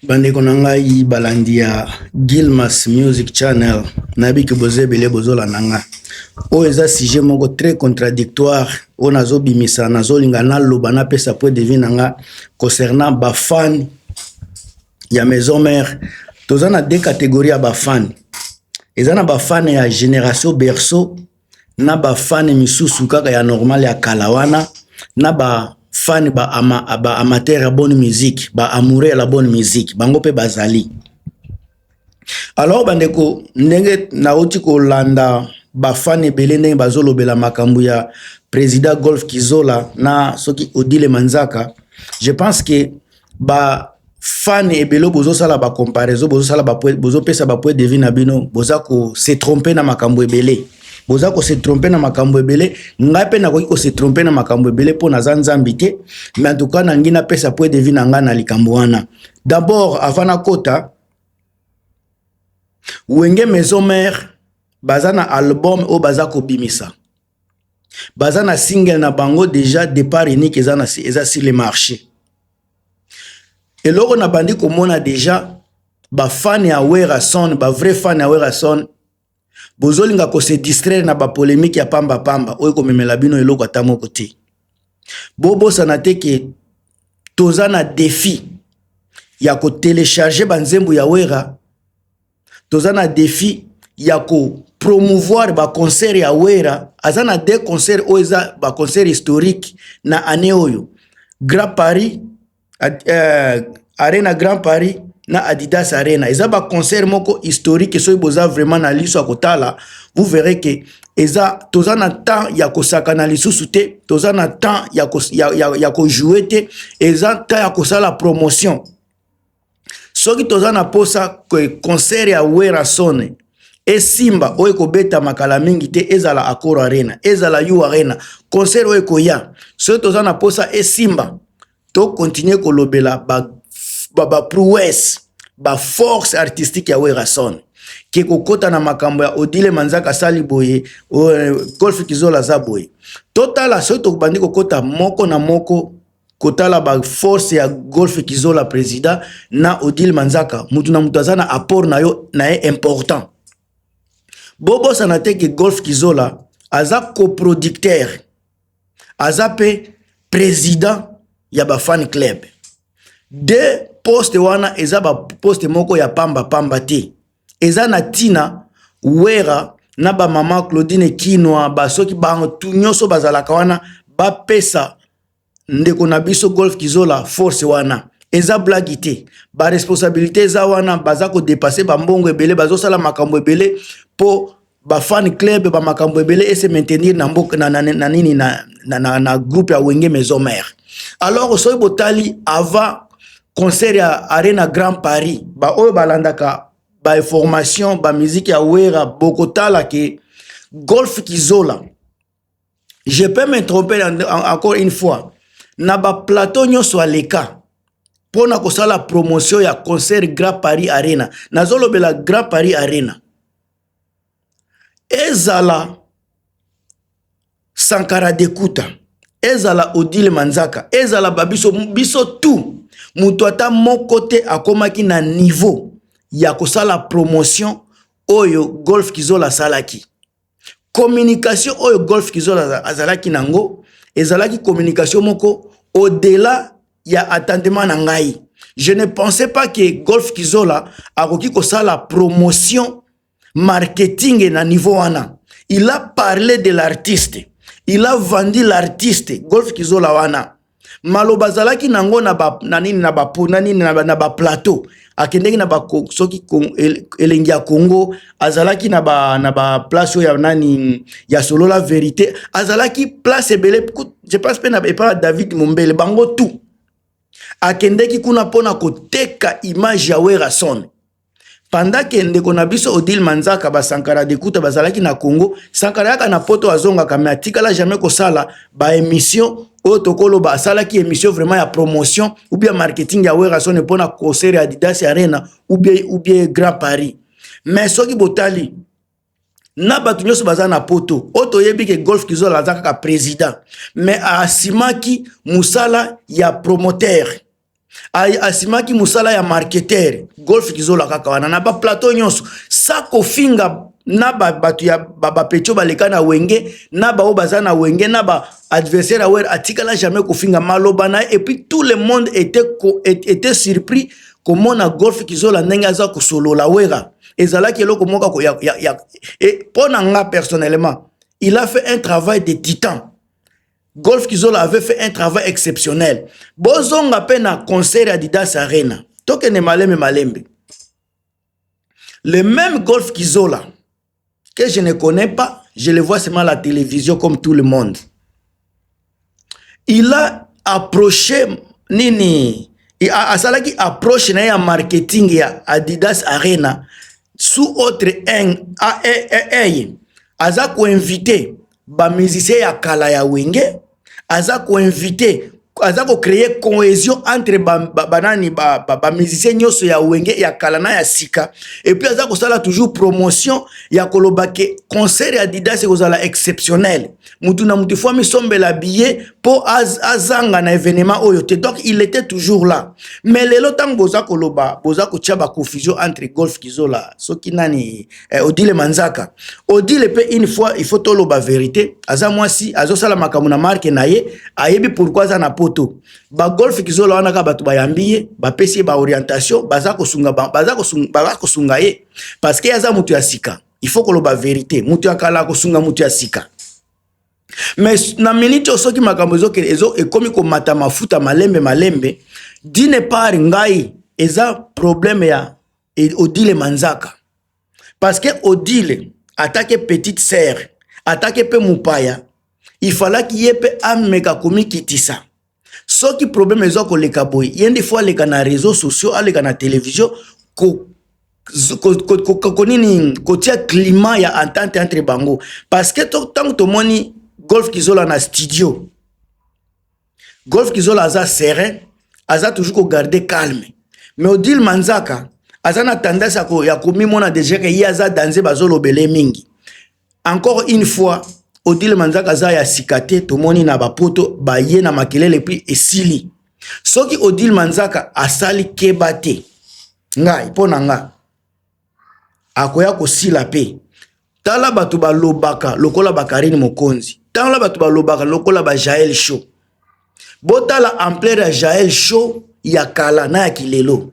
Bandeko na ngai balandi ya Gilmas Music Channel, nayebi ke boza ebele bozolanda nga. Oyo eza sujet moko très contradictoire oyo nazobimisa, nazolinga naloba, napesa point de vue na nga concernant ba fans ya Maison Mère. Toza na deux catégories ya ba fans. Eza na ba fans ya génération berceau na ba fans misusu kaka ya normal ya kala wana, na ba fans ba, ama, ba amateur ya bonne musique, ba amoureux ya la bonne musique, bango mpe bazali. Alors bandeko, ndenge nauti kolanda bafans ebele ndenge bazolobela makambo ya président Golf Kizola na soki Odile Manzaka, je pense que ba fans ebele bozosala bacomparaison, bozosala, bozopesa bapoint de vue na bino, boza kose tromper na makambo ebele, boza kose tromper na makambo ebele. Ngai mpe nakoki kose tromper na makambo ebele mpo naza Nzambe te, mais en tout cas nangi napesa point de vue na ngai na likambo wana. D'abord, avant nakota, Wenge Maison Mère baza na album oyo baza kobimisa, baza na single na bango déjà, Départ unique, eza sur le marché. Eloko na bandi komona déjà, bafans ya Werrason, bavrai fan ya Werrason, bozolinga kose distraire na bapolémique ya pambapamba oyo komemela bino eloko ata moko te. Bobosana te ke toza na défi ya kotélécharger banzembo ya Wera, toza na défi ya kopromouvoir baconcert ya Wera. Aza na deux concert oyo eza baconcert historique na année oyo: Grand Paris Arena, Grand Paris na Adidas Arena. Eza baconcert moko historique. Soki boza vraiment na liso ya kotala, vous verrez ke eza, toza na temps ya kosakana lisusu te, toza na temps ya kojouer te, eza temps ya kosala promotion. Soki toza na posa concert ya Werrason esimba, oyo ekobeta makala mingi te, ezala Accor Arena, ezala U Arena, concert oyo ekoya, soki toza na posa esimba, tocontinuer kolobela baprouesse, ba baforce artistique ya Werrason ke kokɔta na makambo ya Odile Manzaka asali boye, Golf Kizola aza boye. Totala, soki tobandi kokɔta moko na moko kotala baforce ya Golf Kizola président na Odile Manzaka, mutu na mutu aza na apport na yo na ye important. Bobosana te ke Golf Kizola aza coproducteur, aza mpe président ya bafan club. De poste wana eza baposte moko ya pamba-pamba te, eza na ntina. Wera na bamama Claudine Kinwa, basoki bantu nyonso bazalaka wana, bapesa ndeko na biso Golf Kizola force wana. Eza blague te, baresponsabilité eza wana. Baza kodépenser bambongo ebele, bazosala makambo ebele mpo bafan club, bamakambo ebele ese maintenir na mboka na nini na groupe ya Wenge Maison Mère. Alors soki botali avant concert ya Arena Grand Paris, baoyo balandaka bainformation, bamusique ya Wera, bokotala ke Golf Kizola, je peux me tromper encore une fois, na baplateau nyonso aleka mpona kosala promotion ya concert Grand Paris Arena, nazolobela Grand Paris Arena, ezala Sankara Dekuta, ezala Odile Manzaka, ezala babiso biso tu, moto ata moko te akomaki na niveau ya kosala promotion oyo Golf Kizola asalaki. Communication oyo Golf Kizola azalaki nango ezalaki communication moko au-delà ya attendement na ngai. Je ne pensais pas que Golf Kizola akoki kosala promotion, marketing na niveau wana. Il a parlé de l'artiste, il a vendu l'artiste. Golf Kizola wana, maloba azalaki nango na, ba, na nini na ba, na nini na baplateau akendeki na ba, soki Elengi ya Congo, azalaki na ba place oyo ya nani, ya Solola Vérité, azalaki place ebele, je pense mpe na epai ya David Mombele, bango tout akendeki kuna mpona koteka image ya Werrason. Pendant ke ndeko na biso Odile Manzaka, basankara Dekuta bazalaki na Congo, Sankara yaka na Poto, azongaka, me atikala jamais kosala baémission oyo tokoloba asalaki émission vraiment ya promotion ou bien marketing ya Werrason mpona concert ya Adidas Arena ou bien Grand Paris. Mais soki botali na bato nyonso baza na Poto oyo, toyebi ke Golf Kizola aza kaka président, mais asimaki mosala ya promoteur. Asimaki mosala ya marketeur Golf Kizola kaka wana na baplateau nyonso, sa kofinga na bato ya bapetio baleka na Wenge, na baoyo baza na Wenge, na baadversaire ya Wera. Atikala jamais kofinga maloba na ye. Et puis tout le monde était surpris komona Golf Kizola ndenge aza kosolola Wera. Ezalaki eloko moko ya mpo na nga personnellement, il a fait un travail de titan. Golf Kizola avait fait un travail exceptionnel. Bozonga mpe na concert ya Adidas Arena, tokende malembe malembe. Le même Golf Kizola que je ne connais pas, je le vois seulement à la télévision comme tout le monde, il a approché nini, asalaki approche na ye ya marketing ya Adidas Arena sous autre eye. Aza koinvite bamusicien ya kala ya Wenge, aza koinvite, aza kocréer cohésion entre banani, bamusicien nyonso ya Wenge ya kala na ya sika. Et puis aza kosala toujours promotion ya koloba ke concert ya Adidas ekozala exceptionnel, mutu na mutu faut amisombela billet mpo azanga na événement oyo te. Donc il était toujours là. Mais lelo ntango boza koloba, boza kotia baconfusion entre Golf Kizola, soki nani, Odile Manzaka. Odile mpe, une fois il faut toloba vérité, aza mwasi, azosala makambo na marke na ye, ayebi pourquoi aza na Poto. Bagolf Kizola wana kaka bato bayambi ye, bapesi ye baorientation, baza kosunga ye parce que aza moto ya sika. Il faut koloba vérité, moto ya kala akosunga moto ya sika. Mais na minute oyo, soki makambo ekomi komata mafuta malembe malembe, d'une part ngai eza problème ya Odile Manzaka, parce que Odile atake petite sœur, atake mpe mopaya, ifalaki ye mpe ameka komikitisa. Soki problème eza koleka boye, ye nde faut aleka na réseaux sociaux, aleka na télévision, konini, kotia climat ya entente entre bango. Parce que ntango tomoni Golf Kizola na studio, Golf Kizola aza serein, aza toujours kogarde calme. Mais Odile Manzaka aza na tendance ya komimona déjà ke ye aza danze, bazolobele mingi. Encore une fois, Odile Manzaka aza ya sika te, tomoni na bapoto baye na makelele, puis esili. Soki Odile Manzaka asali keba te, ngai mpo na nga akoya kosila mpe. Tala bato balobaka lokola bakarine Mokonzi, tala bato balobaka lokola bajael Show. Botala ampleur ya Jael Show ya kala na ya kilelo.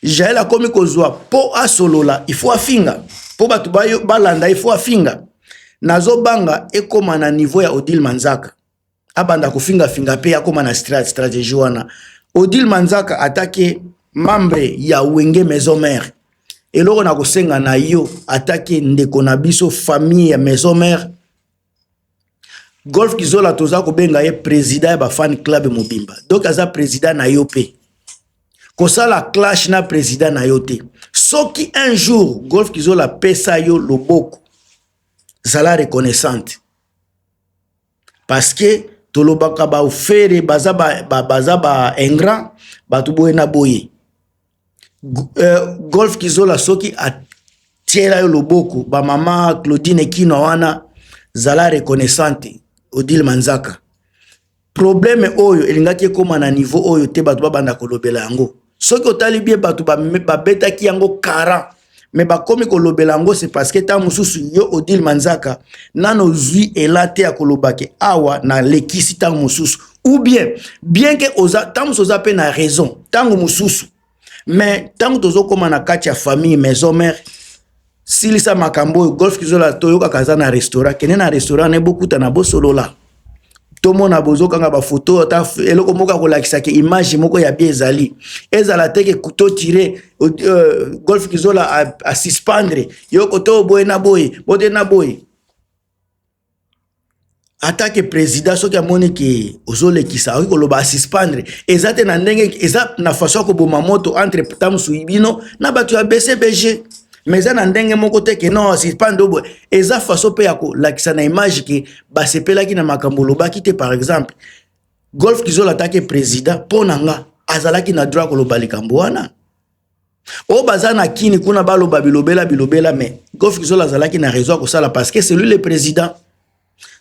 Jael akomi kozwa mpo asolola, il faut afinga mpo bato balanda, il faut afinga. Nazobanga ekóma na niveau ya Odile Manzaka, abanda kofingafinga mpe akóma na stratégie wana. Odile Manzaka atake membre ya Wenge Maison Mère, eloko na kosenga na yo atake ndeko na biso, famille ya Maison Mère, Golf Kizola toza kobenga ye président ya bafan club mobimba, donc aza président na yo mpe. Kosala clash na président na yo te. Soki un jour Golf Kizola apesa yo loboko, zala reconnaissante, parce que tolobaka baFerre baza baza ba ingrat, bato boye na boye. Golf Kizola soki atiela yo loboko, bamama Claudine Kinwa wana, zala reconnaissante. Odile Manzaka, problème oyo elingaki ekóma na niveau oyo te, bato babanda kolobela yango. Soki otali bien, bato babetaki yango 40, mais bakomi kolobela yango, c'est parce que ntango mosusu yo Odile Manzaka nano ozwi ela te ya koloba ke awa nalekisi ntango mosusu, ou bien bien ke oza ntango mosusu oza mpe na raison ntango mosusu. Mais ntango tozokóma na kati ya famille Maison Mère, silisa makambo oyo. Golf Kizola toyokaka aza na restaurant, kende na restaurant ne bokutana, bosolola, tomona bozokanga bafoto, ata eloko moko akolakisaka image moko ya bien ezali. Ezala te ke couteau tiré, Golf Kizola asuspendre yo kote boye na boye, bote na boye. Atake président, soki amoni ke ozolekisa, akoki koloba asuspendre. Eza te na ndenge eza na façon ya koboma moto entre tamusu bino na bato ya BCBG, mais eza na ndenge moko te ke non, suspendre boye. Eza façon mpe ya kolakisa na image ke basepelaki na makambo olobaki te. Par exemple, Golf Kizola atake président, mpo na nga azalaki na droit koloba likambo wana. Oyo baza na kini kuna baloba bilobela bilobela, mais Golf Kizola azalaki na raison ya kosala parce que c'est lui le président.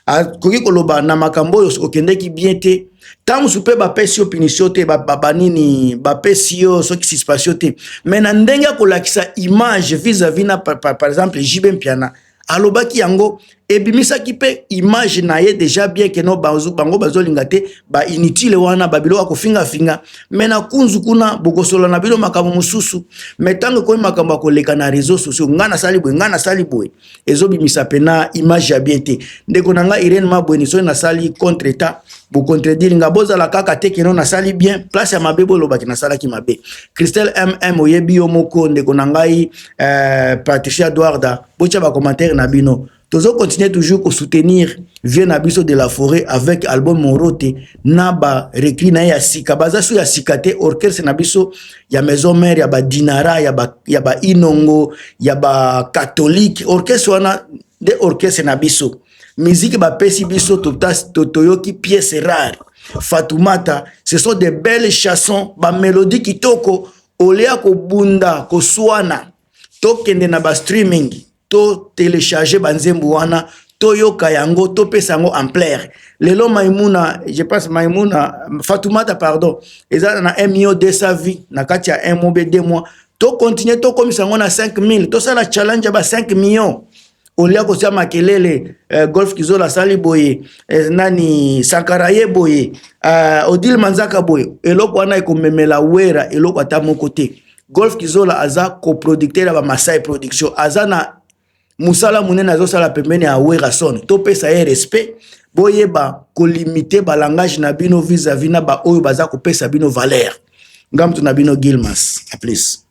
Akoki koloba na makambo oyo okendeki bien te. Ntango mosusu mpe bapesi yo punition te, banini, bapesi yo soki suspension te, mais na ndenge ya kolakisa image vis-à-vis na par exemple JB Mpiana, alobaki yango, ebimisaki mpe image na ye déjà bien que no bango bazolinga te bainutile wana, babiloko ya kofingafinga. Mais na kunzu kuna bokosolola na bino makambo mosusu. Mais ntango ekomi makambo ya koleka na réseaux sociaux, ngai nasali boye, ngai nasali boye, ezobimisa mpenza image ya bien te. Ndeko na ngai Irene Mabweni, soki nasali contre état, bocontredire nga. Bozala kaka te que no nasali bien, place ya mabe bolobaki nasalaki mabe. Christelle Mm, oyebi yo moko, ndeko na ngai Patricia Duarda, botya bacommentaire na bino. Tozocontinue toujours kosoutenir vieux na biso de la forêt avec album Morote na barecrue na ye ya sika. Baza so ya sika te, orchestre na biso ya maison mère, ya badinara, ya bainongo, ya bacatholique. Orchestre wana nde orchestre na biso. Musique bapesi biso, toyoki pièce rare Fatoumata. Ce sont des belles chansons, bamélodie kitoko. Olia kobunda, koswana, tokende na bastreaming, totélécharge banzembo wana, toyoka yango, topesa yango ampleur. Lelo Maimuna, je pense Maimuna, Fatoumata pardon, eza na 1 million 200 vues na kati ya 1 mois be 2 mois. Tokontinue, tokomisa yango na 5000, tosala challenge ya ba 5 millions. Olia kotia makelele, Golf Kizola asali boye, nani, Sankara ye boye, Odile Manzaka boye, eloko wana ekomemela Wera eloko ata moko te. Golf Kizola aza coproducteur ya Bamasai Production, aza na mosala monene azosala pembeni ya Werason. Topesa ye respect. Boyeba kolimite balangage na bino vis-à-vis na baoyo baza kopesa bino valeur. Nga mutu na bino Gilmas, à plus.